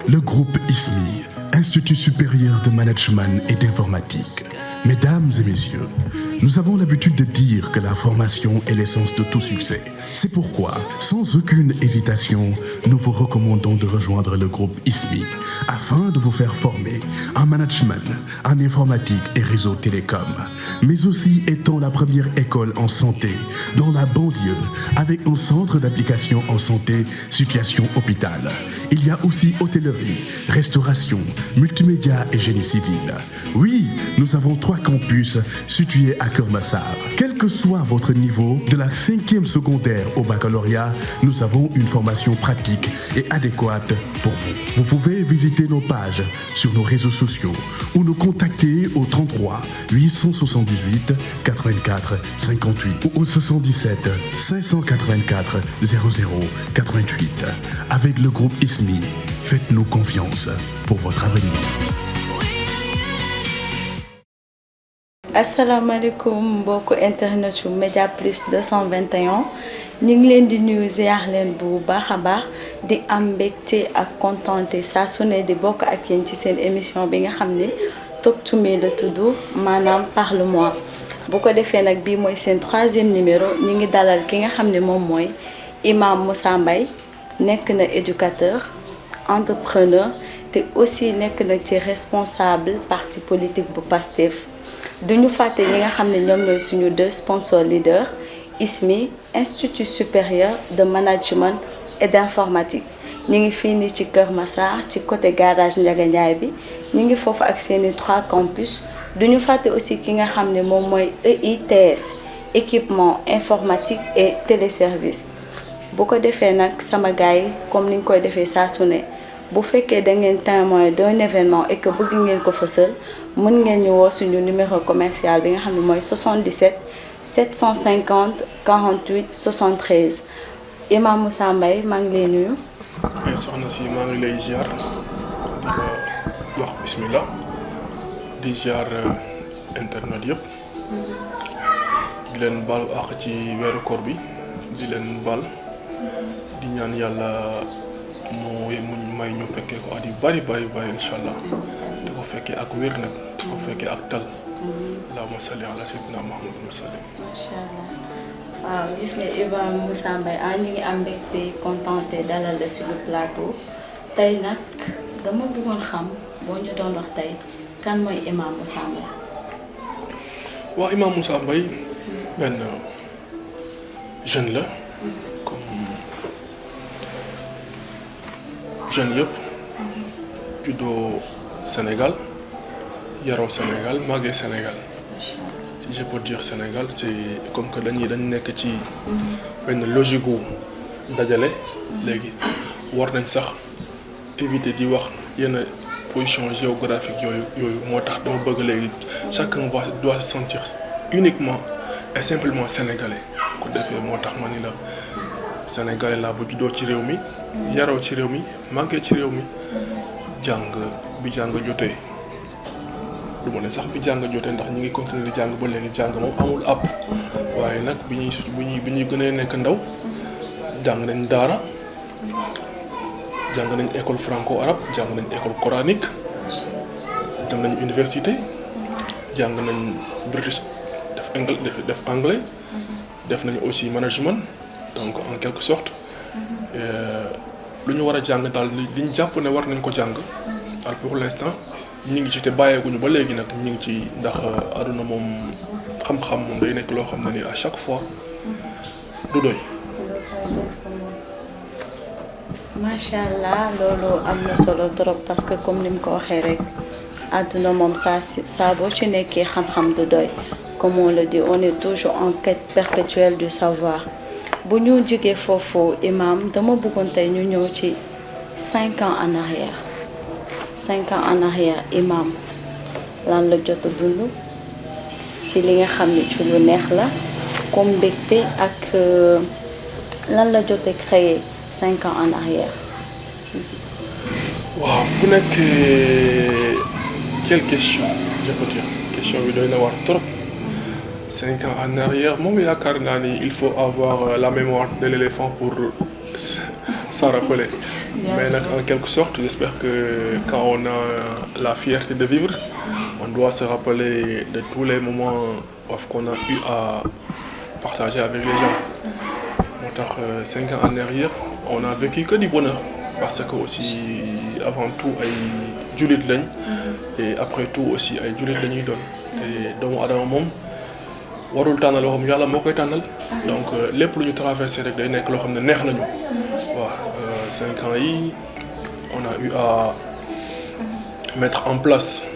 Le groupe ISMI, Institut supérieur de management et d'informatique. Mesdames et messieurs, nous avons l'habitude de dire que la formation est l'essence de tout succès. C'est pourquoi, sans aucune hésitation, nous vous recommandons de rejoindre le groupe ISMI afin de vous faire former en management, en informatique et réseau télécom, mais aussi étant la première école en santé dans la banlieue avec un centre d'application en santé, situation hôpital. Il y a aussi hôtellerie, restauration, multimédia et génie civil. Oui, nous avons 3 campus situés à Keur Massar. Quel que soit votre niveau, de la 5e secondaire au baccalauréat, nous avons une formation pratique et adéquate pour vous. Vous pouvez visiter nos pages sur nos réseaux sociaux ou nous contacter au 33 878 84 58 ou au 77 584 00 88. Avec le groupe ISMI, faites-nous confiance pour votre avenir. asalaamaaleykum mbokku internet yu Média Plus 221 ñu ngi leen di nuyu ziar leen bu baax a baax di am mbégte ak contenté saa su ne di bokk ak yéen ci seen émission bi nga xam ne Talk to Me la tudd maanaam parle-moi bu ko defee nag bii mooy seen 3e numéro ñu ngi dalal ki nga xam ne moom mooy Imam Moussa Mbaye nekk na éducateur entrepreneur te aussi nekk na ci responsable parti politique bu PASTEF. duñu fàtte ñi nga xam ne ñoom ñooy suñu 2 sponsors leaders ISMI Institut supérieur de management et d'informatique ñi ngi fii nii ci Keur Massar ci côté garage Ndiaga Ndiaye bi ñi ngi foofu ak seeni 3 campus duñu fàtte aussi ki nga xam ne moom mooy EITS équipement informatique et téléservice bu ko defee nag sama gars yi comme ni ñu koy defee saa su ne bu fekkee da ngeen témoin d'un événement et que bëgg ngeen ko fësal mën ngeen ñu woo suñu numéro commercial bi nga xam ne mooy 77 750 48 73 Imam Moussa Mbaye maa ngi lay nuyu. soxna si maa ngi lay ziar di wax bismillah di ziar internet yëpp di leen baal àq ci weeru koor bi di leen baal di ñaan yàlla mu may ñu fekkee ko at yu bari incha allah di ko fekkee ak wér nag di ko fekkee ak tal allahumma salli ala sayyidina Muhammad wa sallam. macha allah waaw gis nga Imam Moussa Mbaye ñu ngi am mbégte contenté dalal la sur le plateau tey nag dama bëggoon xam boo ñu doon wax tey kan mooy Imam Moussa Mbaye. waaw Imam Moussa Mbaye benn jeune la comme jeune yëpp juddoo Sénégal yaroo Sénégal màggee Sénégal si je peux dire Sénégal c'est comme que dañ nekk ci benn logique gu dajale léegi war nañ sax éviter di wax yenn position géographique yooyu moo tax dama bëgg léegi chacun doit se sentir uniquement et simplement sénégalais ko defee moo tax ma ni la sénégalais laa bu juddoo ci réew mi yaroo ci réew mi màggee ci réew mi bi jàng jotee du ma ne sax bi jàng jotee ndax ñi ngi continuer di jàng ba léegi jàng moom amul àpp waaye nag bi ñuy gënee nekk ndaw jàng nañ daara jàng nañ école franco-arabe jàng nañ école coranique dem nañ université jàng nañ British def anglais def nañ aussi management donc en quelque sorte lu ñu war a jàng daal li ñu jàpp ne war nañ ko jàng daal pour l'instant ñu ngi ci te bàyyeeguñu ba léegi nag ñu ngi ci ndax àdduna moom xam-xam moom day nekk loo xam ne ni à chaque fois du doy. macha allah loolu am na solo trop parce que comme ni mu ko waxee rek àdduna moom saa boo ci nekkee xam-xam du doy comme on le dit on est toujours en quête perpétuelle du savoir. bu ñu jógee foofu Imam dama bëggoon tey ñu ñëw ci 5 ans en arrière 5 ans en arrière Imam lan la jot a dund ci li nga xam ne ci lu neex la comme mbégte ak lan la jot a créé 5 ans en arrière. waaw bu nekkee quelle question je peux dire question bi doy na war trop 5 ans en arrière moom yaakaar naa ni il faut avoir la mémoire de l'éléphant pour s'en rappeler. Mais nag en quelque sorte j'espère que quand on a la fierté de vivre on doit se rappeler de tous les moments qu'on a eu à partager avec les gens. moo tax 5 ans en arrière on a vécu que du bonheur parce que aussi avant tout ay jullit lañ et après tout aussi ay jullit lañuy doon te doomu adama moom warul tànnal loo xam yàlla moo koy tànnal donc lépp lu ñu traversé rek day nekk loo xam ne neex nañu waaw 5 ans yi on a eu à mettre en place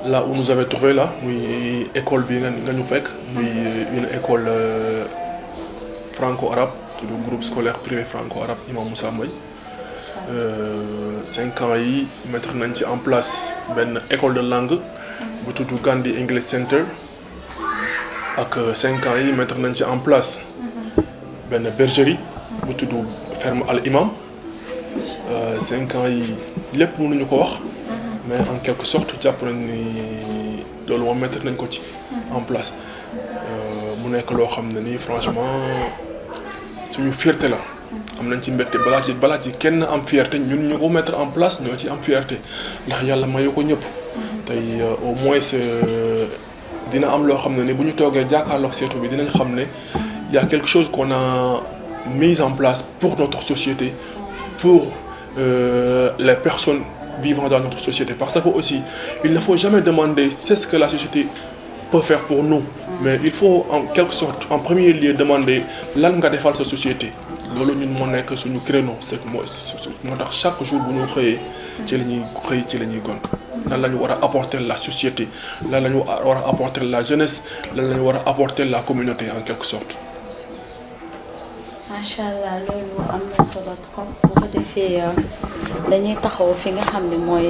là où nous avait trouvé là muy école bi nga ñu fekk muy une école franco-arabe du groupe scolaire privé franco-arabe Imam Moussa Mbaye 5 ans yi mettre nañ ci en place benn école de langue bu tudd Gandhi English Center ak 5 ans yi mettre nañ ci en place benn bergerie bu tudd ferme Al Imam 5 ans yi lépp mënuñu ko wax mais en quelque sorte jàpp nañ ni loolu moom mettre nañ ko ci en place mu nekk loo xam ne nii franchement suñu fierté la am nañ ci mbégte balaa ci kenn am fierté ñun ñu ko mettre en place ñoo ci am fierté ndax yàlla mayu ko ñëpp tey au moins dina am loo xam ne ni bu ñu toogee jàkkaarloog seetu bi dinañ xam ne y a quelque chose qu'on a mis en place pour notre société pour les personnes vivant dans notre société parce que aussi il ne faut jamais demander c'est ce que la société peut faire pour nous mais il faut en quelque sorte en premier lieu demander lan nga defal sa société loolu ñun moo nekk suñu créneau c'est que moo tax chaque jour bu ñu xëyee ci la ñuy xëy ci la ñuy gont lan la ñu war a apporter la société lan la ñu war a apporter la jeunesse lan la ñu war a apporter la communauté en quelque sorte. macha allah loolu am na solo trop bu ko defee dañuy taxaw fi nga xam ne mooy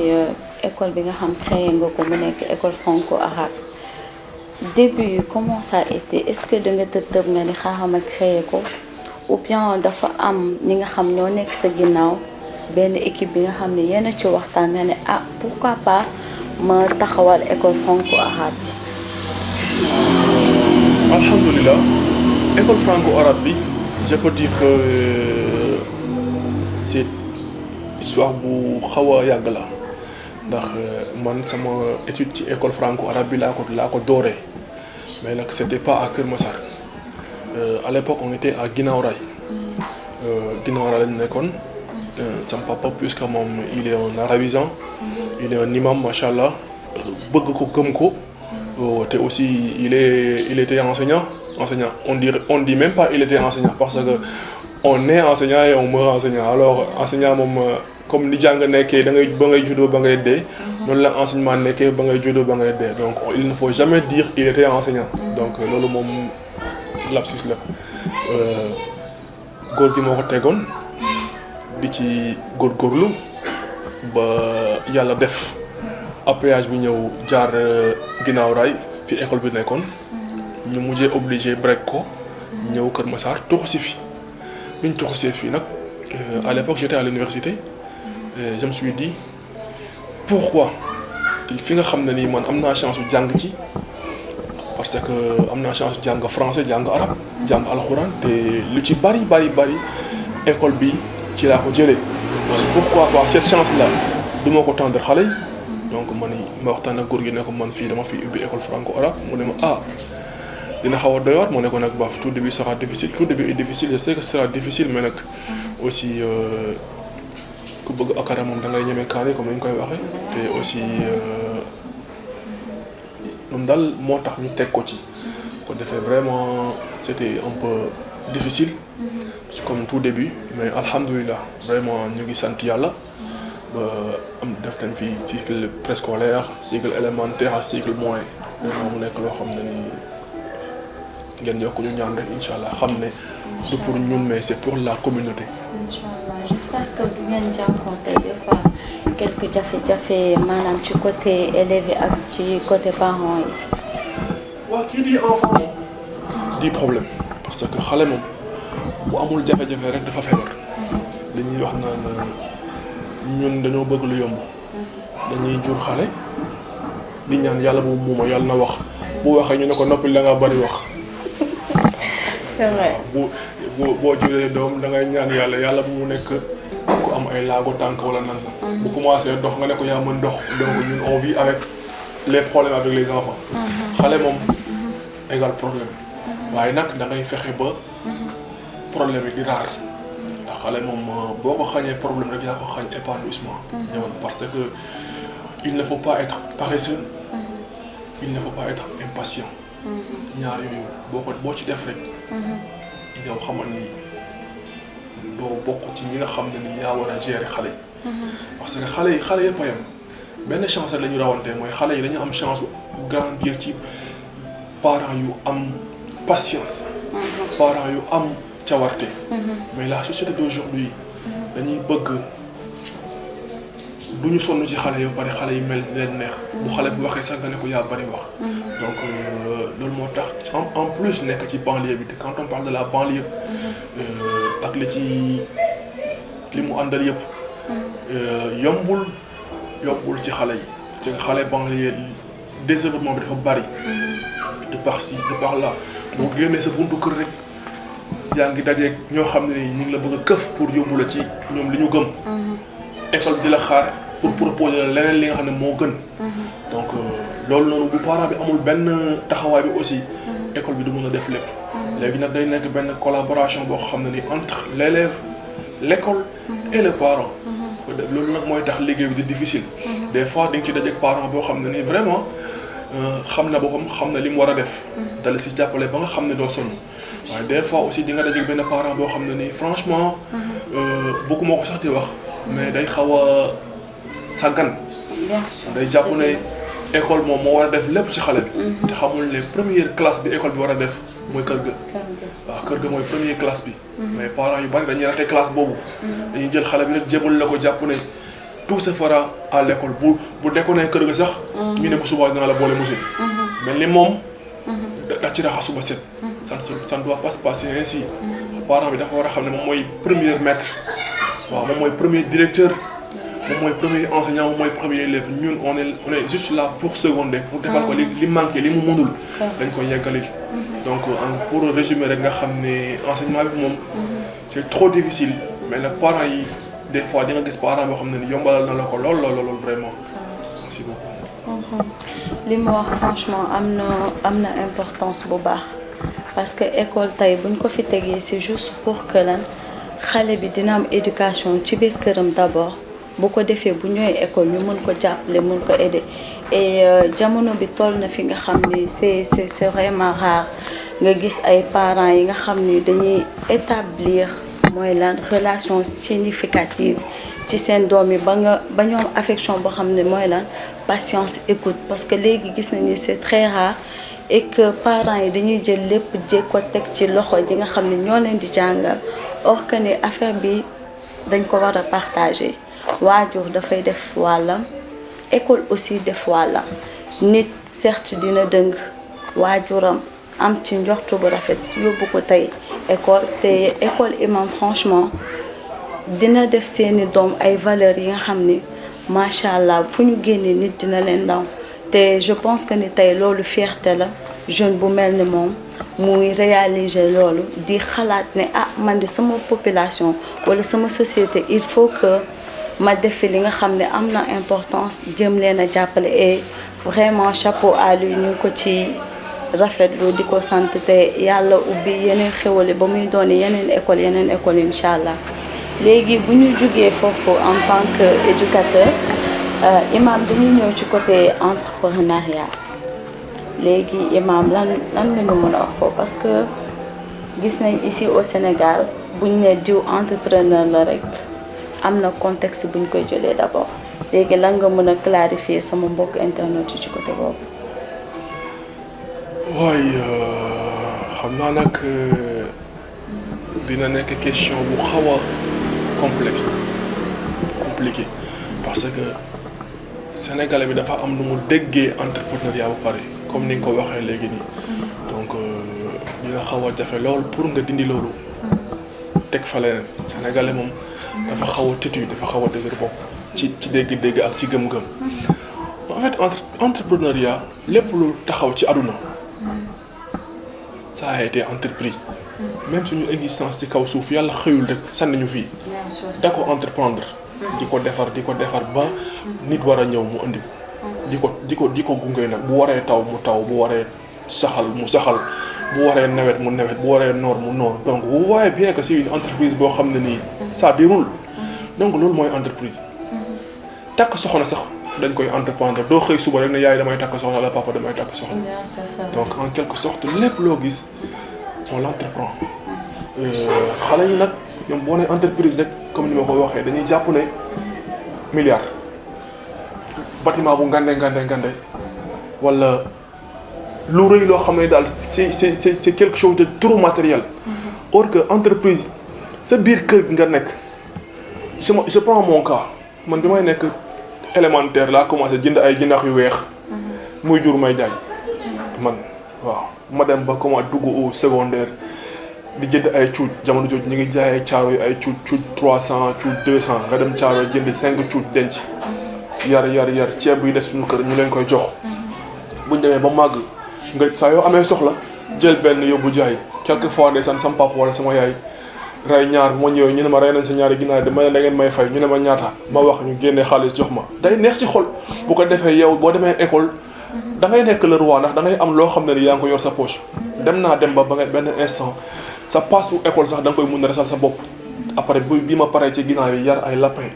école bi nga xam créé nga ko mu nekk école franco-arabe début yi comment ça a été est-ce que da nga tëb nga ni xaaral ma créé ko ou bien dafa am ñi nga xam ñoo nekk sa ginnaaw benn équipe bi nga xam ne yéen a ci waxtaan nga ne ah pourquoi pas ma taxawal école franco-arabe bi. alhamdulilah école franco-arabe bi. je peux dire que c'est histoire bu xaw a yàgg la ndax man sama étude ci école franco-arabe bi laa ko dooree mais nag c'était pas à Kër Massar à l'époque on était à Guinaw Rail Guinaw Rail lañ nekkoon sama papa puisque moom il est un arabisant il est un imam machallah bëgg ko gëm ko te aussi il était enseignant on dit même pas il était enseignant parce que on est enseignant et on meurt enseignant alors enseignant moom comme ni jàng nekkee da ngay ba ngay juddoo ba ngay dee noonu la enseignement nekkee ba ngay juddoo ba ngay dee donc il ne faut jamais dire il était enseignant donc loolu moom lapsus la góor gi moo ko tegoon di ci góorgóorlu ba yàlla def appuyage bi ñëw jaar Guinaw Rail fi école bi nekkoon ñu mujjee obligé break ko ñëw Kër Massar toxu si fi bi ñu toxu see fii nag à l'époque j'étais à l'université je me suis dit pourquoi fi nga xam ne nii man am naa chance su jàng ci parce que am naa chance jàng français jàng arabe jàng alxuraan te lu ci bari école bi ci laa ko jëlee pourquoi pas cette chance là du ma ko tendre xale yi donc ma waxtaan ak góor gi ne ko man fii dama fi ubbi école franco-arabe mu ne ma dina xaw a doy waar moo nekkoon nag baaf tout début sera difficile tout début est difficile je sais que ce sera difficile mais nag aussi ku bëgg akara moom da ngay ñeme kaani comme ni ñu koy waxee te aussi ñun daal moo tax ñu teg ko ci ko defee vraiment c'était un peu difficile comme tout début mais alhamdulilah vraiment ñu ngi sant yàlla ba am def nañ fi cycle préscolaire cycle élémentaire ak cycle moyen vraiment mu nekk loo xam ne ni ngeen yokk ñu ñaan rek incha allah xam ne du pour ñun mais c'est pour la communauté. incha allah j'espère que du ngeen jànkuwante des fois quelques jafe-jafe maanaam ci côté élèves yi ak ci côté parents yi. waaw kii di enfant moom di problème parce que xale moom bu amul jafe-jafe rek dafa feebar. li ñuy wax naan ñun dañoo bëgg lu yomb. dañuy jur xale di ñaan yàlla bu muuma yàlla na wax bu waxee ñu ne ko noppil da ngaa bari wax. c'est vrai boo juree doom da ngay ñaan yàlla bu mu nekk ku am ay laago tànk wala nangam. bu commencé dox nga ne ko yaa mën dox donc ñun on vit avec les problèmes avec les enfants. xale moom égal problème. waaye nag da ngay fexe ba problème yi di raar. ndax xale moom boo ko xañee problème rek yaa ko xañ épanouissement. parce que il ne faut pas être paresseux. il ne faut pas être impatient. ñaar yooyu boo ci def rek. yow xamal ni doo bokk ci ñi nga xam ne ni yaa war a gérer xale yi. parce que xale yëpp a yem benn chance rek la ñu rawante mooy xale yi dañu am chance grandir ci parents yu am patience. parents yu am cawarte. mais la société d'aujourd'hui dañuy bëgg du ñu sonn ci xale yoo pare xale yi mel leen neex. bu xale bu waxee sax nga ne ko yaa bari wax. donc loolu moo tax en plus nekk ci banlieue bi te quand on parle de la banlieue. ak li mu àndal yëpp. yombul ci xale yi. parce que xale banlieue développement bi dafa bari. de par ci de par là boo génnee sa buntu kër rek yaa ngi dajeeg ñoo xam ne ni ñu ngi la bëgg a këf pour yóbbu la ci ñoom li ñu gëm. école bi di la xaar pour proposer la leneen li nga xam ne moo gën. donc loolu noonu bu parent bi amul benn taxawaay bi aussi. école bi du mën a def lépp. léegi nag day nekk benn collaboration boo xam ne ni entre l'élève l'école et le parent. loolu nag mooy tax liggéey bi di difficile. des fois di nga ci dajeeg parent boo xam ne ni vraiment xam na boppam xam na li mu war a def. dala si jàppale ba nga xam ne doo sonn. waaye des fois aussi di nga dajeeg benn parent boo xam ne ni franchement bëgguma ko sax di wax. mais day xaw a saggan. day jàpp ne école moom moo war a def lépp ci xale bi. te xamul ne première classe bi école bi war a def mooy kër ga. waaw kër ga mooy première classe bi. mais parents yu bari dañuy raté classe boobu. dañuy jël xale bi rek jébal la ko jàpp ne tout se fera à l'école bu dekkoonee kër ga sax. ñu ne bu subaa dina la boole musée. mais li moom. da ci raxasu ba set. ça ne doit pas se passer ainsi. parent bi dafa war a xam ne moom mooy premier maître. waaw moom mooy premier directeur. moom mooy premier enseignant moom mooy premier élève ñun on est juste là pour seconder pour defal ko li manqué li mu mënul. dañ koy yeggali. donc pour résumer rek nga xam ne enseignement bi moom. c'est trop difficile mais nag parents yi des fois di nga gis parent boo xam ne ni yombalal na la ko lool vraiment. merci beaucoup. li mu wax franchement am na importance bu baax parce que école tey buñ ko fi tegee c'est juste pour que lan xale bi dina am éducation ci biir këram d'abord. bu ko defee bu ñëwee école ñu mën ko jàppale mën ko aider et jamono bi toll na fi nga xam ni c'est vraiment rare nga gis ay parents yi nga xam ni dañuy établir mooy lan relation significative ci seen doom yi ba ñoom affection boo xam ne mooy lan patience écoute parce que léegi gis nañu c'est très rare et que parents yi dañuy jël lépp jéeg ko teg ci loxo yi nga xam ne ñoo leen di jàngal or que ni affaire bi dañ ko war a partager. waajur dafay def wàllam école aussi def wàllam nit certes dina dëng waajuram am ci njortu bu rafet yóbbu ko tey école te école imam franchement dina def seeni doom ay valeurs yi nga xam ni macha allah fu ñu génnee nit dina leen daw te je pense que ni tey loolu fierté la jeune bu mel ni moom muy réaliser loolu di xalaat ne man de sama population wala sama société il faut que ma def li nga xam ne am na importance jëm leen a jàppale et vraiment chapeau à lui ñu ngi ko ci rafetlu di ko sant te yàlla ubbi yeneen xéwale ba muy doon yeneen école incha allah. léegi bu ñu jugee foofu en tant que éducateur imam dañuy ñëw ci côté entrepreneuriat léegi imam lan nga ñu mën a wax foofu parce que gis nañ ici au Sénégal buñ ne diw entrepreneur la rek. am na contexte bu ñu koy jëlee d'abord léegi lan nga mën a clarifier sama mbokk internet yi ci côté boobu. waaye xam naa nag dina nekk question bu xaw a compliqué parce que sénégalais bi dafa am lu mu déggee entrepreneuriat bu pare comme ni nga ko waxee léegi nii donc dina xaw a jafe lool pour nga dindi loolu teg fa leneen sénégalais moom. dafa xaw a têtu dafa xaw a dëgër bopp ci dégg-dégg ak ci gëm-gëm en fait entrepreneuriat lépp lu taxaw ci àdduna ça a été entrepris même suñu existence ci kaw suuf yàlla xëyul rek sànni ñu fii da ko entreprendre di ko defar ba nit war a ñëw mu indi ko di ko gunge nag bu waree taw mu taw bu waree saxal mu saxal bu waree nawet mu nawet bu waree noor mu noor donc vous voyez bien que c'est une entreprise boo xam ne nii ça déroule donc loolu mooy entreprise takk soxna sax dañ koy entreprendre doo xëy suba rek ne yaay damay takk soxna la papa damay takk soxna donc en quelque sorte lépp loo gis on l'entreprend xale yi nag ñoom boo nee entreprise rek comme ni ma ko waxee dañuy jàpp ne milliard bâtiment bu ngande wala lu rëy loo xam ne daal c'est quelque chose de trop matériel or que entreprise sa biir kër nga nekk je prends mon cas man bi may nekk élémentaire laa commencé jënd ay jëndax yu weex muy jur may jaay man waaw ma dem ba comment dugg au secondaire di jënd ay cuuj jamono jooju ñu ngi jaay ay caaro yu ay cuuj 300 cuuj 200 nga dem caaro jënd 5 cuuj denc yar ceeb yi des suñu kër ñu leen koy jox buñ demee ba màgg nga saa yoo amee soxla jël benn yóbbu jaay quelque fois de sama papa wala sama yaay rey ñaar bu ma ñëwee ñu ne ma rey nañ sa ñaari ginaar dama ne da ngeen may fay ñu ne ma ñaata ma wax ñu génnee xaalis jox ma day neex ci xol bu ko defee yow boo demee école da ngay nekk le roi ndax da ngay am loo xam ne ni yaa ngi ko yor sa poche dem naa dem ba nga benn instant sa passe bu école sax da nga koy mun a resal sa bopp après bi ma paree ci ginaar yi yar ay lapin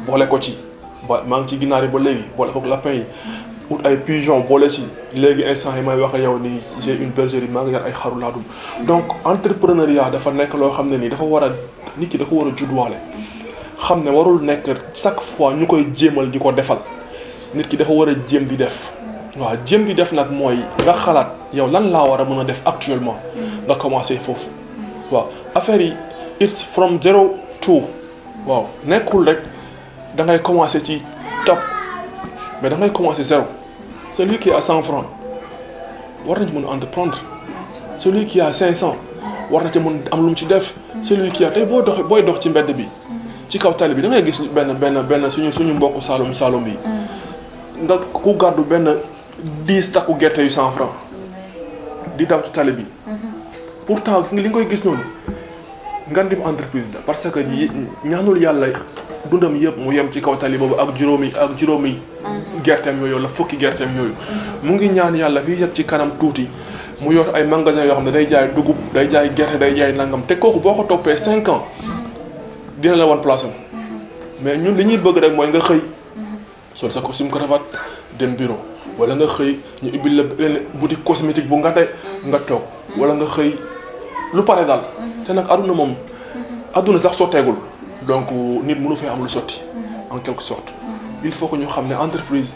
boole ko ci ba maa ngi ci ginaar yi ba léegi boole ko lapin yi ut ay pigeon boole ci léegi instant yi may wax ak yow nii j'ai une bergerie maa ngi yar ay xaru laadum donc entrepreneuriat dafa nekk loo xam ne nii dafa war a nit ki da ko war a judduwaale xam ne warul nekk chaque fois ñu koy jéemal di ko defal nit ki dafa war a jéem di def waaw jéem di def nag mooy nga xalaat yow lan laa war a mën a def actuellement nga commencé foofu waaw affaire yi it's from 0 to waaw nekkul rek da ngay commencé ci top mais da ngay commencer 0 celui qui a 100 francs war na ci mën a entreprendre celui qui a 500 war na ci mën am lu mu ci def celui qui a tey booy dox ci mbedd bi ci kaw tali bi da ngay gis benn suñu mbokku Saloum bi nga ku gàddu benn 10 takku gerte yu 100 francs di daw ci tali bi pourtant li nga koy gis noonu ngandim entreprise la parce que ñaanul yàlla dundam yëpp mu yem ci kaw tali boobu ak juróomi gerteem yooyu la fukki gerteem yooyu mu ngi ñaan yàlla fii yëpp ci kanam tuuti mu yor ay magasin yoo xam ne day jaay dugub day jaay gerte day jaay nangam te kooku boo ko toppee 5 ans dina la wan place am mais ñun li ñuy bëgg rek mooy nga xëy sol sa costume cravate dem bureau wala nga xëy ñu ubbil la benn boutique cosmétique bu nga toog wala nga xëy lu pare daal te nag aduna sax sotteegul donc nit mënu fee am lu sotti en quelque sorte il faut que ñu xam ne entreprise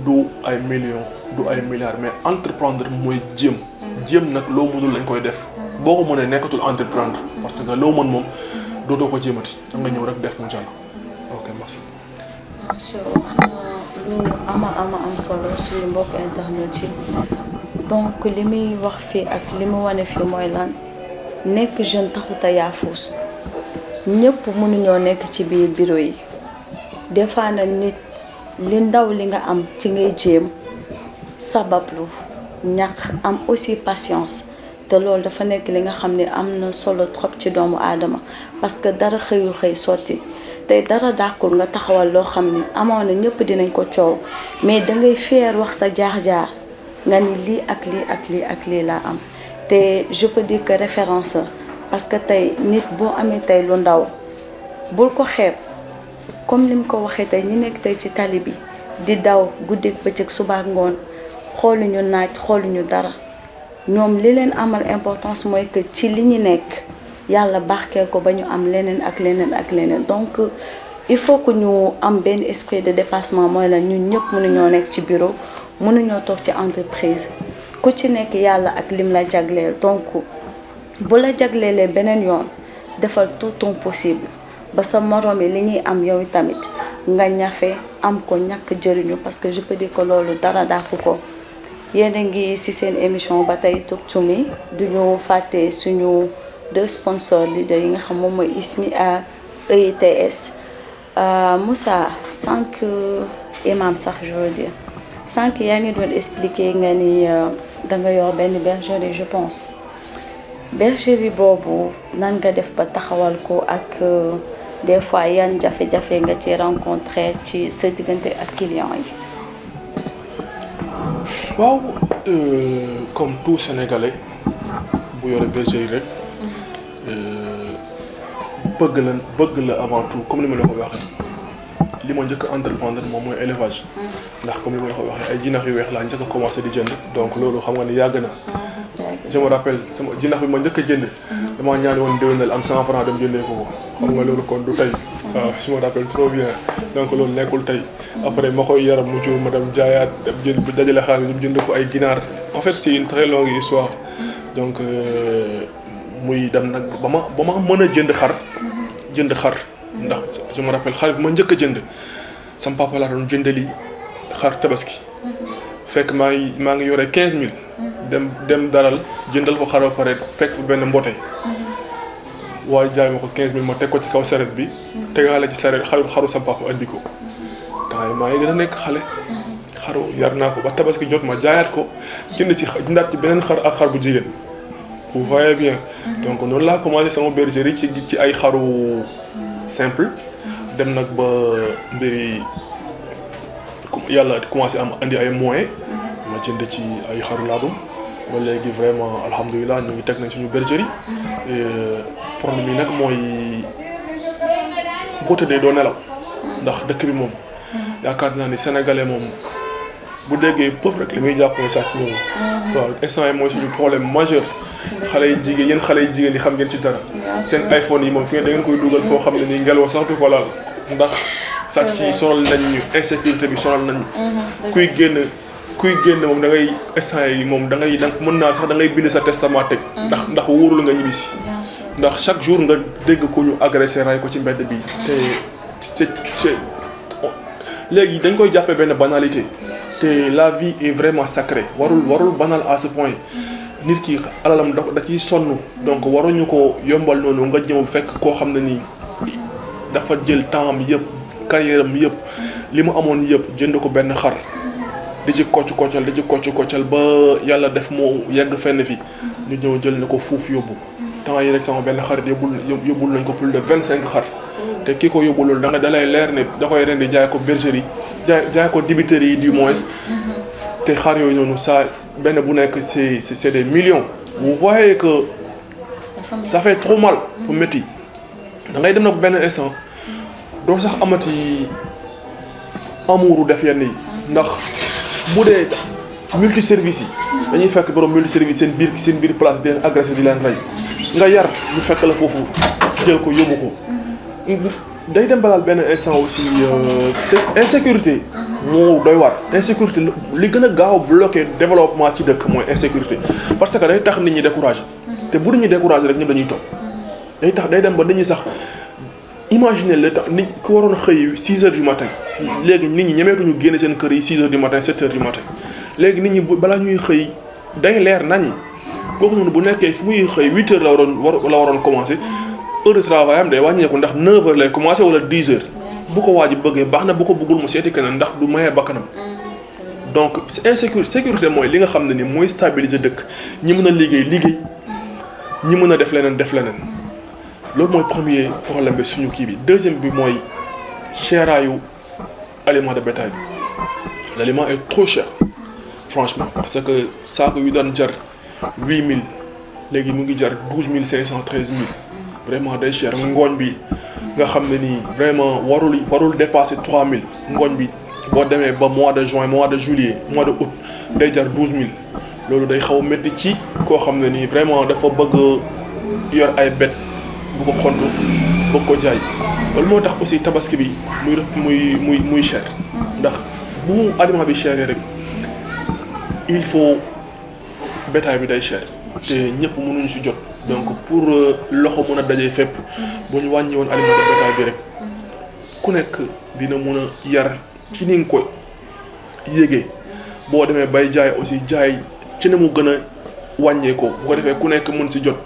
du ay millions du ay milliards mais entreprendre mooy jéem nag loo mënul lañ koy def boo ko mënee nekkatul entreprendre parce que loo mën moom dootoo ko jéemati da nga ñëw rek def mu jàll ok merci. monsieur wax na lu am solo suñu mbokk internet yi donc li muy wax fii ak li mu wane fii mooy lan nekk jeune taxut a yaafuus ñëpp mënuñoo nekk ci biir bureau yi des fois nag nit li ndaw li nga am ci ngay jéem sabablu ñax am aussi patience te loolu dafa nekk li nga xam ne am na solo trop ci doomu aadama parce que dara xëyul xëy sotti tey dara dàqul nga taxawal loo xam ni amoon na ñëpp dinañ ko coow mais dangay fier wax sa jaar-jaar nga ni lii ak lii laa am te je peux dire que référence parce que tey nit boo amee tey lu ndaw bul ko xeeb comme ni mu ko waxee tey ñi nekk tey ci tali bi di daw guddeeg bëccëg suba ak ngoon xooluñu naaj xooluñu dara ñoom li leen amal importance mooy que ci li ñu nekk yàlla barkeel ko ba ñu am leneen ak leneen donc il faut que ñu am benn esprit de dépassement mooy la ñun ñëpp mënuñoo nekk ci bureau mënuñoo toog ci entreprise ku ci nekk yàlla ak lim la jagleel donc bu la jagleelee beneen yoon defal tout ton possible ba sa moroom yi li ñuy am yow tamit nga ñafe am ko ñàkk jëriñu parce que je peux dire que loolu dara dàqu ko yéen a ngi ci seen émission ba tey Talk to Me duñu fàtte suñu 2 sponsors leaders yi nga xam moom mooy ISMI ak EITS Moussa sànq imam sax je veux dire sànq yaa ngi doon expliquer nga ni da nga yor benn bergerie je pense bergerie boobu nan nga def ba taxawal ko ak des fois yan jafe-jafe nga ci rencontré ci sa diggante ak clients yi. waaw comme tout Sénégalais bu yore bergerie rek bëgg la avant tout comme ni ma la ko waxee li ma njëkk a entreprendre moom mooy élevage ndax comme ni ma la ko waxee ay jinax yu weex laa njëkk a commencé di jënd donc loolu xam nga ni yàgg na. je me rappelle sama jinax bi ma njëkk a jënd damaa ñaani woon déwénal am 100 francs dem jëndee ko xam nga loolu kon du tey waaw je me rappelle trop bien donc loolu nekkul tey après ma koy yaram mu jur ma dem jaayaat dem jënd bu dajale xaalis dem jënd ko ay ginaar en fait c'est une très longue histoire donc muy dem nag ba ma mën a jënd xar ndax je me rappelle xar bi ma njëkk a jënd sama papa laa doon jëndali xar tabaski fekk maa ngi yore 15000 dem daral jëndal ko xar ba pare fekk fu benn mbote waaye jaay ma ko 15000 ma teg ko ci kaw saret bi tegaale ci saret xaru sama papa andi ko temps yi maa ngi gën a nekk xale xaru yar naa ko ba tabaski jot ma jaayaat ko jëndaat ci beneen xar ak xar bu jigéen vous voyez bien donc noonu laa commencé sama bergerie ci ay xaru simple dem nag ba mbiri yàlla commencé am andi ay moyens ma jënd ci ay xaru laadum ba léegi vraiment alhamdulilah ñu ngi teg nañ suñu bergerie problème yi nag mooy boo tëddee doo nelaw ndax dëkk bi moom yaakaar naa ni sénégalais moom bu déggee pëf rek li muy jàpp ne sàcc ñëw waaw instant yi mooy suñu problème majeur xale yi jigéen yéen xale yi jigéen yi xam ngeen ci dara seen iPhone yi moom fi ngeen da ngeen koy dugal foo xam ne nii ngelaw sax du ko laal ndax sàcc yi sonal nañ ñu insécurité bi sonal nañ kuy génn moom da ngay instant yi moom da mën naa sax da ngay bind sa testament teg ndax wóorul nga ñibbisi ndax chaque jour nga dégg ko ñu agressé ray ko ci mbedd bi te c'est léegi dañ koy jàppee benn banalité te la vie est vraiment sacrée warul banal à ce point nit ki alalam da ciy sonn donc waruñu ko yombal noonu nga ñëw fekk koo xam ne nii dafa jël temps am yëpp carrière am yëpp li mu amoon yëpp jënd ko benn xar di ci koccal ba yàlla def moo yegg fenn fi ñu ñëw jël na ko fuuf yóbbu temps yi rek sama benn xarit yóbbul nañ ko plus de 25 xar te kii ko yóbbulul da nga dalay leer ne da koy rendi jaay ko bergerie jaay ko dibiterie yi du moins te xar yooyu noonu ça benn bu nekk c'est des millions vous voyez que ça fait trop mal fu métti da ngay dem nag benn instant doo sax amati amuuru def yenn yi ndax bu dee multi service yi dañuy fekk borom multi service seen biir place di leen agressé di leen rey nga yar ñu fekk la foofu jël ko yóbbu ko day dem balal benn instant aussi c'est insécurité moo doy waar insécurité li gën a gaaw bloqué développement ci dëkk mooy insécurité parce que day tax nit ñi découragé te bu nit ñi découragé rek ñëpp dañuy toog day dem ba nit ñi sax imaginer le temps nit ku waroon xëy 6 heures du matin léegi nit ñi ñemeetuñu génne seen kër yi 6 heures du matin 7 heures du matin léegi nit ñi balaa ñuy xëy day leer naññi kooku noonu bu nekkee fi muy xëy 8 heures la waroon commencé heure de travail am day wàññeeku ndax 9 heures lay commencé wala 10 heures bu ko waaj bëggee baax na bu ko bëggul mu seeti keneen ndax du mayee bakkanam donc sécurité mooy li nga xam ne ni mooy stabiliser dëkk ñi mën a liggéey ñi mën a def leneen loolu mooy premier problème bi suñu kii bi deuxième bi mooy chéraayu aliment de bétail bi l'aliment est trop cher franchement parce que saako yu daan jar 8000 léegi mu ngi jar 12500 13000 vraiment day cher ngooñ bi nga xam ne nii vraiment warul dépasser 3000 ngooñ bi boo demee ba mois de juin mois de juillet mois de août day jar 12000 loolu day xaw a métti ci koo xam ne nii vraiment dafa bëgg yor ay bête bu ko xont bëgg ko jaay loolu moo tax aussi tabaski bi muy cher ndax bu aliment bi cher rek il faut bétail bi day cher te ñëpp mënuñu ci jot donc pour loxo mën a dajee fépp bu ñu wàññi woon aliment de bétail bi rek ku nekk dina mën a yar ci ni nga ko yégee boo demee bay jaay aussi jaay ci ne mu gën a wàññeekoo bu ko defee ku nekk mën ci jot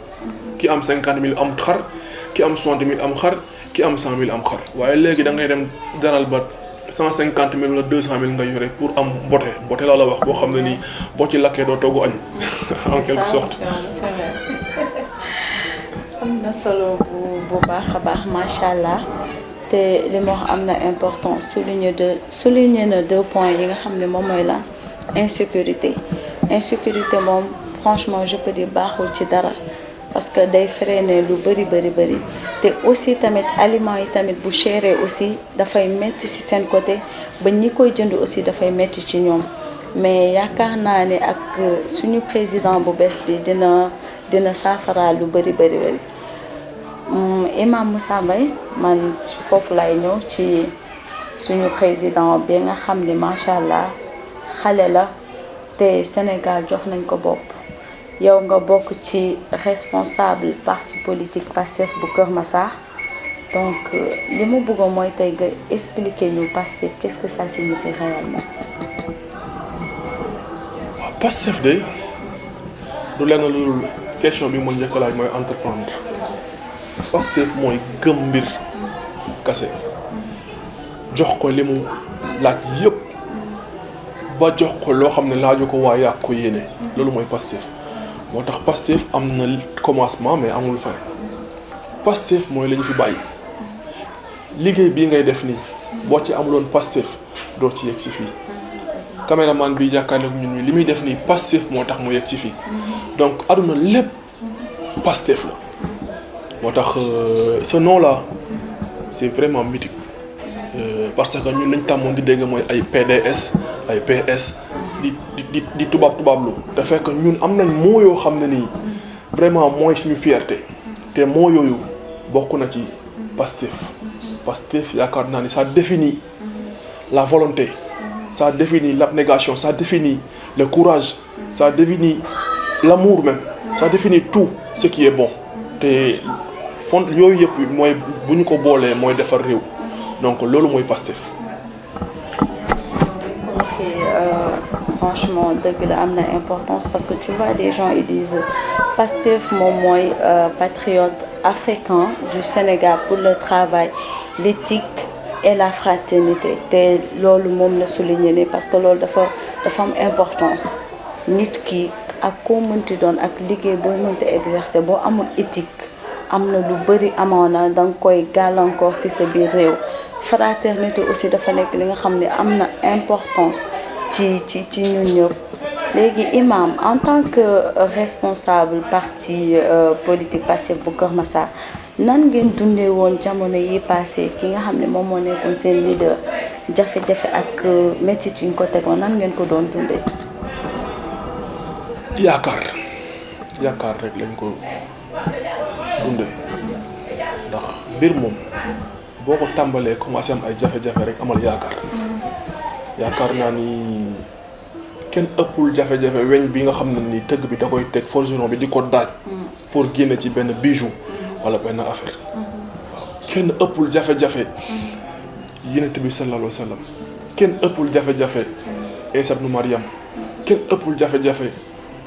ki am 50000 am xar ki am 60000 am xar ki am 100000 am xar waaye léegi da ngay dem daral ba 150000 wala 200000 nga yore pour am mbote laa la wax boo xam ne nii boo ci lakkee doo togg añ en quelque sorte. na solo bu baax a baax macha allah te li mu wax am na importance souligner na 2 points yi nga xam ne moom mooy la insécurité moom franchement je peux dire baaxul ci dara parce que day freiner lu bëri te aussi tamit aliments yi tamit bu chéré aussi dafay metti ci seen côté ba ñi koy jënd aussi dafay metti ci ñoom mais yaakaar naa ne ak suñu président bu bees bi dina saafara lu bëri Imam Moussa Mbaye man foofu lay ñëw ci suñu président bi nga xam ne macha allah xale la te Sénégal jox nañ ko bopp yow nga bokk ci responsable parti politique Pastef bu Kër Massar donc li mu bëggoon mooy tey nga expliquer ñu Pastef qu'est-ce que ça signifie réellement. waaw Pastef de du lenn lu question bi mooy njëkk laaj mooy entreprendre Pastef mooy gëm mbir kase jox ko li mu laaj yëpp ba jox ko loo xam ne laaju ko waaye yaa ko yéene loolu mooy Pastef moo tax Pastef am na commencement mais amul fin Pastef mooy la ñu fi bàyyi liggéey bii ngay def nii boo ci amuloon Pastef doo ci yegg si fii caméraman bi jàkkaarloog ñun li muy def nii Pastef moo tax mu yegg si fii donc aduna lépp Pastef la moo tax ce nom là c'est vraiment mythique parce que ñun lañ tàmmoon di dégg mooy ay PDS ay PS di tubaablu te fekk ñun am nañ moo yoo xam ne nii vraiment mooy suñu fierté te moo yooyu bokk na ci Pastef yaakaar naa ni ça définit la volonté ça définit l'abnégation ça définit le courage ça définit l'amour même ça définit tout ce qui est bon te fond yooyu yëpp mooy bu ñu ko boolee mooy defar réew donc loolu mooy Pastef. Franchement dëgg la am na importance parce que tu vois des gens ils disent Pastef moom mooy patriote africain du Sénégal pour le travail l'éthique et la fraternité te loolu moom la souligner ne parce que loolu dafa am importance nit ki ak koo mënti doon ak liggéey boo mënti exercer boo amul éthique am na lu bëri amoon na danga koy gàllankoor ci sa biir réew fraternité aussi dafa nekk li nga xam ne am na importance ci ñun ñëpp léegi imam en tant que responsable parti politique Pastef bu Kër Massar nan ngeen dundee woon jamono yi passé ki nga xam ne moom moo nekkoon seen leader jafe-jafe ak métit yi ñu ko tegoon nan ngeen ko doon dundee. yaakaar rek lañ ko dundee ndax mbir moom boo ko tàmbalee commencé am ay jafe-jafe rek amal yaakaar naa ni kenn ëppul jafe-jafe weñ bi nga xam ne ni tëgg bi da koy teg forgeron bi di ko daaj pour génne ci benn bijou wala benn affaire waaw kenn ëppul jafe-jafe Yonent bi sallallahu alayhi wa sallam kenn ëppul jafe-jafe Isa ibn Maryam kenn ëppul jafe-jafe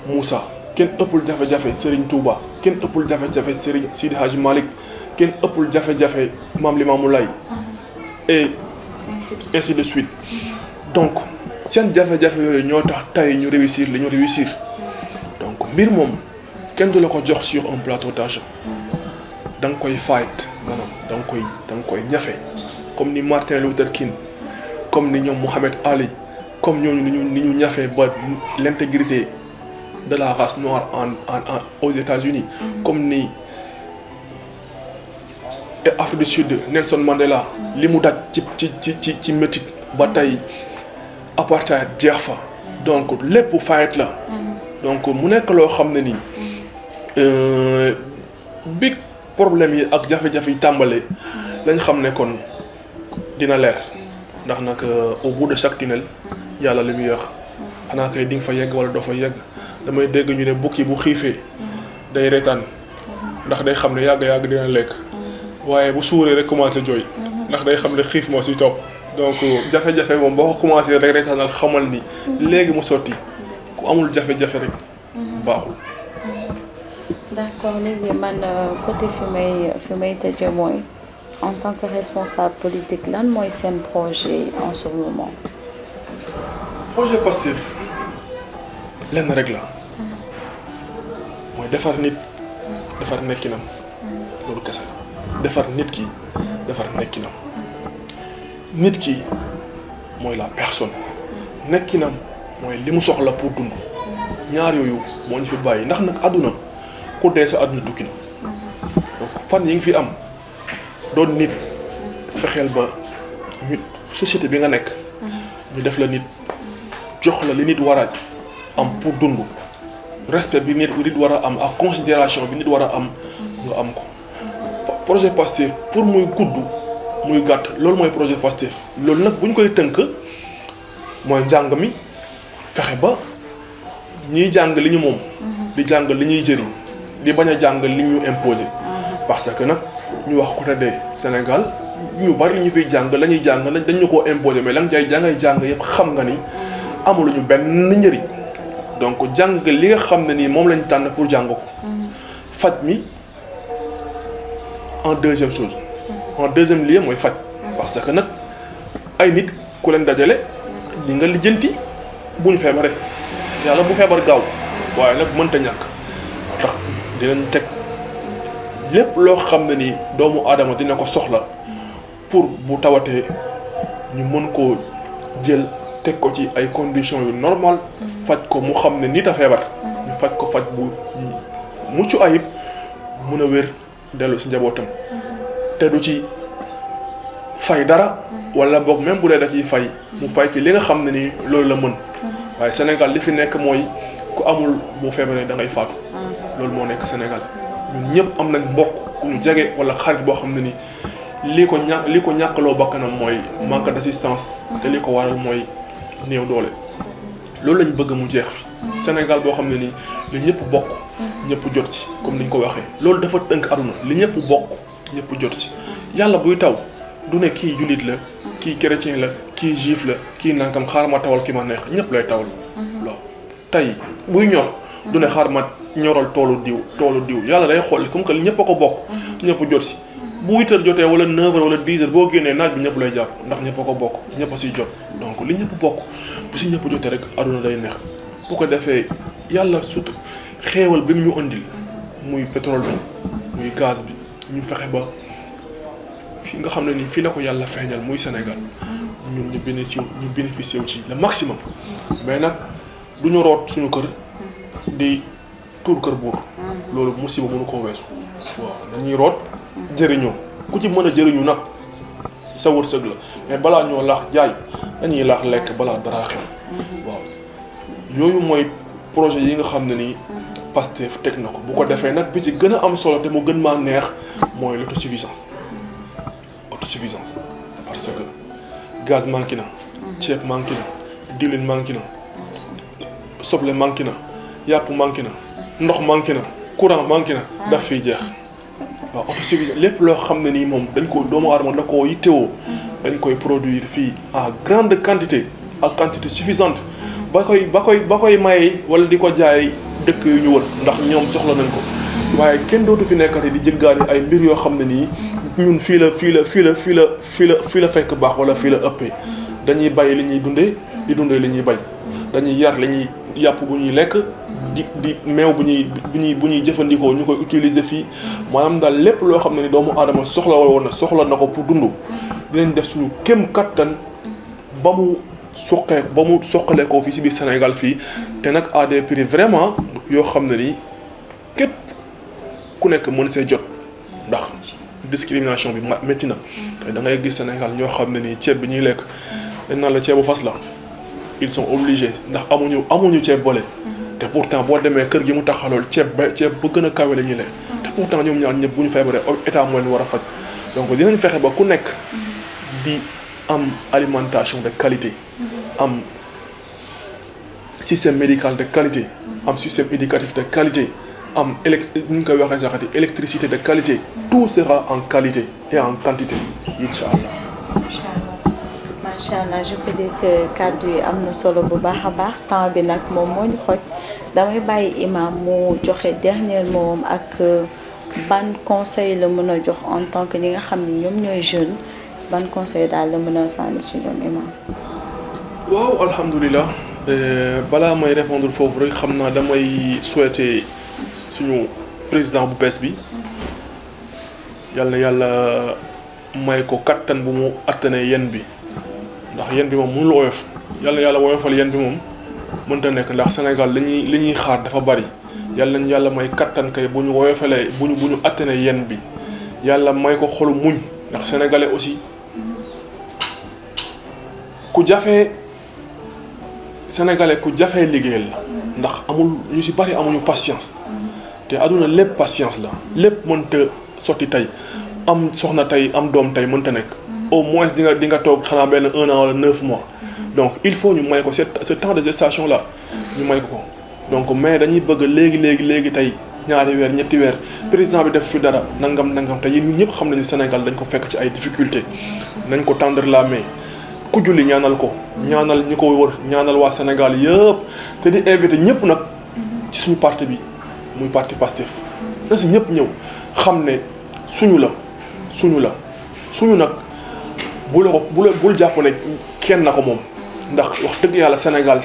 Moussa kenn ëppul jafe-jafe Serigne Touba kenn ëppul jafe-jafe Serigne Sidi Hadji Malick kenn ëppul jafe-jafe Mame Limamou Laye et ainsi de suite donc seen jafe-jafe yooyu ñoo tax tey ñu réussir li ñu réussir donc mbir moom kenn du la ko jox sur un plateau d'argent da nga koy fight maanaam da nga koy ñafe comme ni Martin Luther King comme ni ñoom Mohamed Ali comme ñooñu ni ñu ñafe ba l'intégrité de la race noire aux États-Unis comme ni Afrique du Sud Nelson Mandela li mu daj ci métit ba tey apartheid jeex fa donc lépp fight la donc mu nekk loo xam ne nii big problème yi ak jafe-jafe yi tàmbale lañ xam ne kon dina leer ndax nag au bout de chaque tunnel yàlla li muy wax xanaa kay di nga fa yegg wala doo fa yegg damay dégg ñu ne bukki bu xiifee day reetaan ndax day xam ne yàgg dina lekk waaye bu suuree rek commencé jooy ndax day xam ne xiif moo si topp donc jafe-jafe moom boo ko commencé rek reetaanal xamal ni léegi mu sotti ku amul jafe-jafe rek baaxul. D'accord léegi man côté fi may tëjee mooy en tant que responsable politique lan mooy seen projet en ce moment. projet Pastef lenn rek la mooy defar nit defar nekkinam loolu kese defar nit ki defar nekkinam nit ki mooy la personne nekkinam mooy li mu soxla pour dund ñaar yooyu moo ñu fi bàyyi ndax nag àdduna ku dee sa àdduna tukki na donc fan yi ngi fi am doon nit fexeel ba ñu société bi nga nekk ñu def la nit jox la li nit war a am pour dund respect bi nit war a am ak considération bi nit war a am nga am ko projet Pastef pour muy gudd muy gàtt loolu mooy projet Pastef loolu nag bu ñu koy tënk mooy njàng mi fexe ba ñiy jàng li ñu moom di jàng li ñuy jëriñ di bañ a jàng li ñu imposé parce que nag ñu wax côté de Sénégal ñu bari ñu fiy jàng la ñuy jàng dañ ñu koo imposé mais la nga jàng yëpp xam nga ni amuluñu benn njëriñ donc jàng li nga xam ne nii moom lañ tànn pour jàng ko faj mi en deuxième chose en deuxième lieu mooy faj parce que nag ay nit ku leen dajale di nga lijjanti bu ñu feebaree yàlla bu feebar gaaw waaye nag mënta ñàkk tax dinañ teg lépp loo xam ne ni doomu aadama dina ko soxla pour bu tawatee ñu mën koo jël teg ko ci ay conditions yu normal faj ko mu xam ne nit a feebar ñu faj ko faj bu mucc ayib mun a wér dellu si njabootam te du ci fay dara wala boog même bu dee da ciy fay mu fay ci li nga xam ne ni loolu la mën waaye Sénégal li fi nekk mooy ku amul boo feebaree da ngay faatu loolu moo nekk Sénégal ñun ñëpp am nañ mbokk ku ñu jege wala xarit boo xam ne ni li ko ñàkkaloo bakkanam mooy manque d'assistance te li ko waral mooy néew doole loolu lañ bëgg mu jeex fi Sénégal boo xam ne nii li ñëpp bokk ñëpp jot ci comme niñ ko waxee loolu dafa tënk aduna li ñëpp bokk ñëpp jot ci yàlla buy taw du ne kii jullit la kii chrétien la kii juif la kii nangam xaar ma tawal ki ma neex ñëpp lay tawal loolu tey buy ñor du ne xaar ma ñoral toolu diw yàlla day xool comme que li ñëpp a ko bokk ñëpp jot ci bu 8 heures jotee wala 9 heures wala 10 heures boo génnee naaj bi ñëpp lay jàpp ndax ñëpp a ko bokk ñëpp a siy jot donc li ñëpp bokk bu si ñëpp jotee rek aduna day neex bu ko defee yàlla surtout xéewal bi mu ñu andil muy pétrole bi muy gaz bi ñu fexe ba fi nga xam ne nii fii la ko yàlla feeñal muy Sénégal ñun ñu bénéficié wu ci le maximum mais nag du ñu root suñu kër di tuur kër buur loolu musiba mënu koo weesu waaw dañuy root jëriñoo ku ci mën a jëriñu nag sa wërsëg la mais balaa ñoo laax jaay dañuy laax lekk balaa dara xew waaw yooyu mooy projet yi nga xam ne nii Pastef teg na ko bu ko defee nag bi ci gën a am solo te mu gën maa neex mooy l'autosuffisance parce que gaz manqué na ceeb manqué na diwlin manqué na soble manqué na yàpp manqué na ndox manqué na courant manqué na daf fiy jeex waaw autosuffisance lépp loo xam ne nii moom dañ ko doomu aadama da koo yittewoo dañ koy produire fii à grande quantité ak quantité suffisante ba koy maye wala di ko jaay dëkk yu ñu wër ndax ñoom soxla nañ ko waaye kenn dootu fi nekkati di jëggaani ay mbir yoo xam ne nii ñun fii la fekk baax wala fii la ëppee dañuy bàyyi li ñuy dundee di dundee li ñuy bañ dañuy yar li ñuy yàpp bu ñuy lekk di meew bu ñuy jëfandikoo ñu koy utiliser fii maanaam daal lépp loo xam ne ni doomu aadama soxla na ko pour dund dinañ def suñu kem kattan ba mu soqalee ko fii si biir Sénégal fii te nag à des prix vraiment yoo xam ne ni képp ku nekk mën see jot ndax discrimination bi métti na te da ngay gis Sénégal ñoo xam ne ni ceeb bi ñuy lekk dañ naan la ceebu fas la ils sont obligés ndax amuñu ceeb boole te pourtant boo demee kër gi mu taxalool ceeb ba gën a kawe la ñuy lekk te pourtant ñoom ñaar ñëpp bu ñu feebaree état moo leen war a faj donc dinañ fexe ba ku nekk di am alimentation de qualité am système médical de qualité am système éducatif de qualité am ñu koy waxee saxati électricité de qualité tout sera en qualité et en quantité incha allah. macha allah je peux dire que kàddu yi am na solo bu baax a baax temps bi nag moom moo ñu xoj damay bàyyi imam mu joxe dernier mot ak ban conseil la mën a jox en tant que ñi nga xam ne ñoom ñooy jeune ban conseil daal la mën a sànni ci ñoom imam. waaw alhamdulilah balaa may répondre foofu rek xam naa damay souhaiter suñu président bu bees bi yal na yàlla may ko kattan bu mu attane yen bi ndax yen bi moom mënul oyof yal na yàlla woyofal yen bi moom mënta nekk ndax Sénégal li ñuy xaar dafa bari yal nañ yàlla may kattan kay bu ñu woyofalee bu ñu attane yen bi yàlla may ko xolu muñ ndax sénégalais aussi ku jafee liggéeyal la ndax amul ñu ci bari amuñu patience te aduna lépp patience la lépp mënta sotti tey am soxna tey am doom tey mënta nekk au moins di nga toog xanaa benn 1 an wala 9 mois donc il faut ñu may ko ce temps de gestation là ñu may ko donc mais dañuy bëgg léegi tey ñaari weer ñetti weer président bi def fi dara nangam te ñun ñëpp xam nañu Sénégal dañ ko fekk ci ay difficultés nañ ko tendre la main ku julli ñaanal ko ñaanal ñi ko wër ñaanal waa Sénégal yëpp te di invité ñëpp nag ci suñu parti bi muy parti Pastef na si ñëpp ñëw xam ne suñu nag bul jàpp ne kenn na ko moom ndax wax dëgg yàlla Sénégal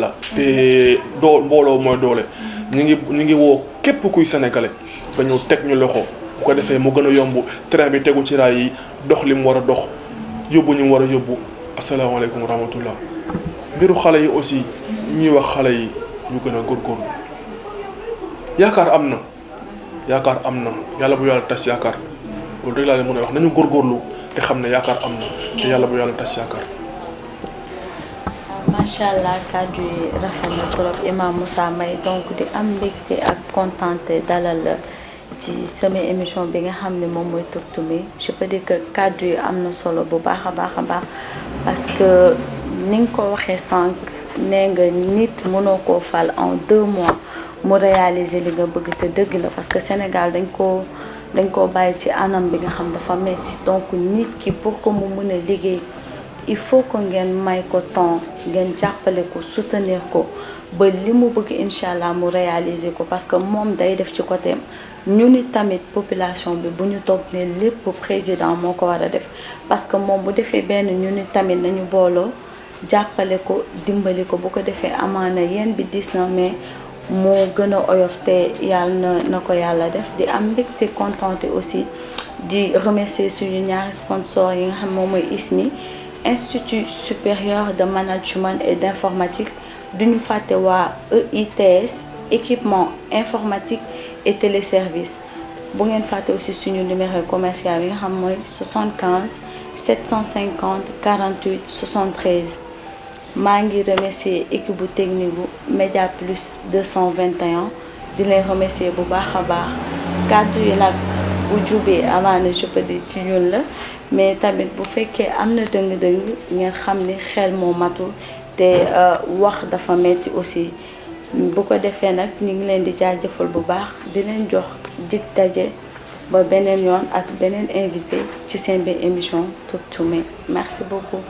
la te mbooloo mooy doole ñu ngi woo képp kuy sénégalais nga ñëw teg ñu loxo bu ko defee mu gën a yomb train bi tegu ci raay yi dox li mu war a dox yóbbu ñu mu war a yóbbu asalaamaaleykum wa rahmatullah mbiru xale yi aussi ñuy wax xale yi ñu gën a góorgóorlu yaakaar am na yàlla bu yàlla tas yaakaar loolu rek laa leen mën a wax nañu góorgóorlu te xam ne yaakaar am na te yàlla bu yàlla tas yaakaar. macha allah kàddu yi rafet na trop Imam Moussa Maye donc di am mbégte ak contenté dalal ci sama émission bi nga xam ne moom mooy Tuktu-Mi je peux dire que kàddu yi am na solo bu baax a baax parce que ni nga ko waxee sànq nee nga nit mënoo koo fal en 2 mois mu réaliser li nga bëgg te dëgg la parce que Sénégal dañ koo bàyyi ci anam bi nga xam dafa metti donc nit ki pour que mu mën a liggéey il faut que ngeen may ko temps ngeen jàppale ko soutenir ko ba li mu bëgg incha allah mu réaliser ko parce que moom day def ci côté ñu ni tamit population bi bu ñu toog ne lépp président moo ko war a def parce que moom bu defee benn ñu ni tamit nañu booloo jàppale ko dimbali ko bu ko defee amaana yéen bi dis na mais moo gën a oyof te yàlla na ko yàlla def di am mbégte contenté aussi di remercier suñu ñaari sponsor yi nga xam moom mooy ISMI Institut supérieur de management et d'informatique duñu fàtte waa EITS équipement informatique et téléservice bu ngeen fàtte aussi suñu numéro commercial yi nga xam mooy 75 750 48 73 maa ngi remercier équipe bu technique bu Média Plus 221 di leen remercier bu baax a baax kàddu yi nag bu jubee amaana je peux dire ci ñun la mais tamit bu fekkee am na dëng-dëng ngeen xam ni xel moo matul te wax dafa metti aussi bu ko defee nag ñu ngi leen di jaajëfal bu baax di leen jox dig daje ba beneen yoon ak beneen invité ci seen biir émission Tuktu-Mi merci beaucoup.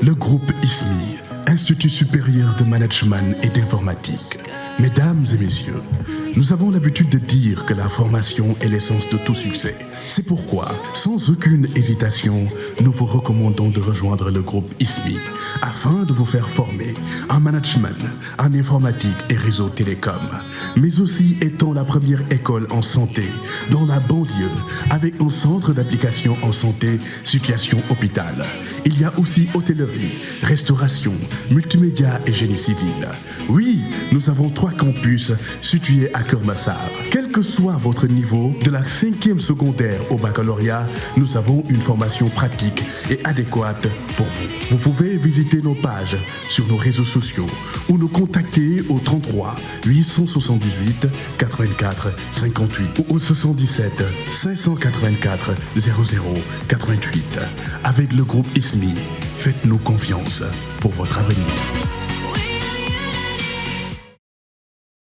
Le groupe ISMI, Institut supérieur de management et d'informatique. Mesdames et messieurs, nous avons l'habitude de dire que la formation est l'essence de tout succès. C'est pourquoi, sans aucune hésitation, nous vous recommandons de rejoindre le groupe ISMI afin de vous faire former en management, en informatique et réseau télécom, mais aussi étant la première école en santé dans la banlieue avec un centre d'application en santé, situation hôpital. Il y a aussi hôtellerie, restauration, multimédia et génie civil. Oui, nous avons 3 campus situés à Keur Massar. Quel que soit votre niveau, de la 5e secondaire au baccalauréat, nous avons une formation pratique et adéquate pour vous. Vous pouvez visiter nos pages sur nos réseaux sociaux ou nous contacter au 33 878 84 58 ou au 77 584 00 88. Avec le groupe ISMI, faites-nous confiance pour votre avenir.